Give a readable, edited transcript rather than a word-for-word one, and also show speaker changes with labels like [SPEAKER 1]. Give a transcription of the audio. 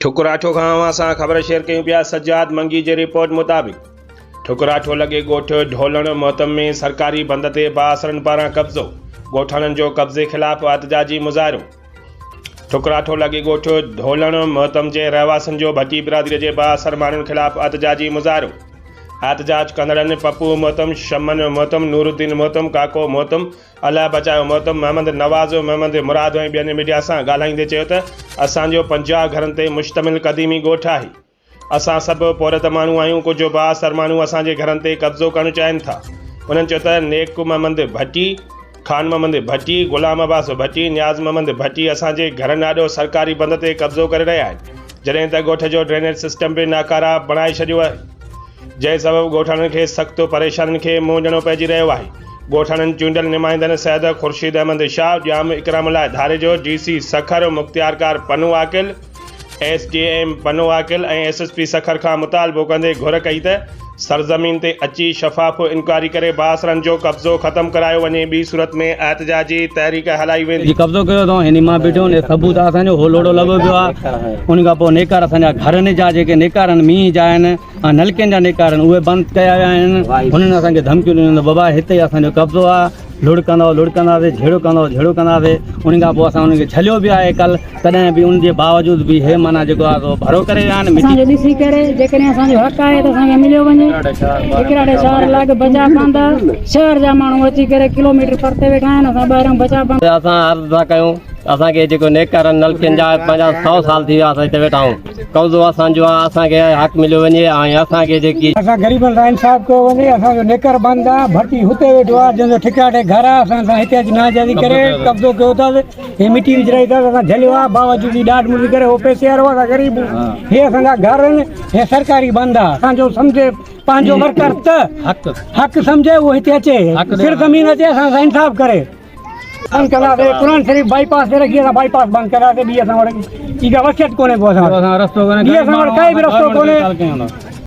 [SPEAKER 1] ٺڪراٺو کان اوهان سان خبر شيئر ڪيون پيا سجاد منگي جي رپورٽ مطابق ٺڪراٺو لڳي ڳوٺ ڍولڻ مهتم ۾ سرڪاري بند تي بااثرن پاران قبضو، ڳوٺاڻن جو قبضي خلاف احتجاجي مظاهرو. ٺڪراٺو لڳي ڳوٺ ڍولڻ مهتم جي رهواسين جو ڀٽي برادري جي بااثر ماڻهن خلاف احتجاجي مظاهرو. احتجاج ڪندڙن پپو مهتم، شمن مهتم، نورالدين مهتم، ڪاڪو مهتم، الله بچايو محترم محمد نواز محمد مراد ۽ ٻين ميڊيا سان ڳالهائيندي چيو ته اسان جو 50 گهرن تي مشتمل قديمي ڳوٺ آهي اسان سڀ پورهيت ماڻهو آهيون ڪجهه بااثر ماڻهو اسان جي گهرن تي قبضو ڪرڻ چاهين ٿا انهن چيو ته نيڪ محمد ڀٽي خان محمد ڀٽي غلام عباس ڀٽي نياز محمد ڀٽي اسان جي گهرن آڏو سرڪاري بند تي قبضو ڪري رهيا آهن جڏهن ته ڳوٺ جو ڊرينيج سسٽم به ناڪاره بڻائي ڇڏيو آهي جنهن سبب ڳوٺاڻن کي سخت پريشانين کي منهن ڏيڻو پئجي رهيو آهي. ڳوٺاڻن چونڊيل نمائندن سيد خورشيد احمد شاهه، ڄام اڪرام الله ڌاريجو، ڊي سي سکر، مختيارڪار Pano Aqil, S D M Pano Aqil ۽ S S P Sukkur کان مطالبو ڪندي گهر ڪئي ته سرزمين تي اچي شفاف انڪوائري ڪري بااثرن جو قبضو ختم ڪرايو وڃي ٻي صورت ۾ احتجاجي تحريڪ هلائي ويندي.
[SPEAKER 2] جي قبضو ڪيو اٿئون هني مان بيٺو هن ثبوت آ اسان جو هو لوڙو لڳو پيو آ ان کان پوء نيڪار اسان جا گهرن جا جيڪي نيڪار آهن مينهن جا آهن ۽ نلڪين جا نيڪار آهن اهي بند ڪيا ويا آهن هنن اسان کي ڌمڪيون ڏنيون ته بابا هتي ئي اسان جو قبضو آ لڙ ڪندؤ لڙ ڪنداسي جهيڙو ڪندؤ جهيڙو ڪنداسي ان کان پوء اسان انهن کي جهليو به آهي ڪل تڏهن به ان جي باوجود به هي معنيٰ جيڪو آهي سو ڀرو ڪري ويا آهن مٽي
[SPEAKER 3] اسان جو ڏسي ڪري جيڪڏهن اسان جو حق آهي ته اسان کي مليو وڃي هڪراڙي شهر لڳ بچا پنڌ شهر جا ماڻهو اچي ڪري ڪلوميٽر پرتي ويٺا آهن اسان ٻاهران بچا پنڌ
[SPEAKER 4] اسان عرض ٿا ڪيون اسان کي جيڪو نيڪارن نلڪين جا پنهنجا سئو سال ٿي ويا اسان هتي ويٺا آهيون قبضو اسان جو آهي اسان کي حق مليو وڃي ۽ اسان کي جيڪي.
[SPEAKER 5] اسان غريبن سان انصاف ڪيو وڃي اسان جو نيڪر بند آ ڀٽي هتي ويٺو آ جنهن جو ٺڪراٺي گهر آ اسان سان هتي اچي ناجائزي ڪري قبضو ڪيو اٿس هي مٽي وجهرائي اٿس اسان جهليو آ باوجود هي ڏاڍ مڙسي ڪري هو پئسي وارو آ اسان غريب هي اسان جا گهر آهن هي سرڪاري بند آ اسان جو سمجهي پنهنجو ورڪر ته حق حق سمجهي اهو هتي اچي سر زمين اچي اسان سان انصاف ڪري. بند ڪنداسي قرآن شريف بائي پاس تي رکي اسان بائي پاس بند ڪنداسي ٻي اسان وٽ ڪا وصيت ڪونهي پوء اسان وٽ ٻي اسان وٽ ڪائي به رستو ڪونهي.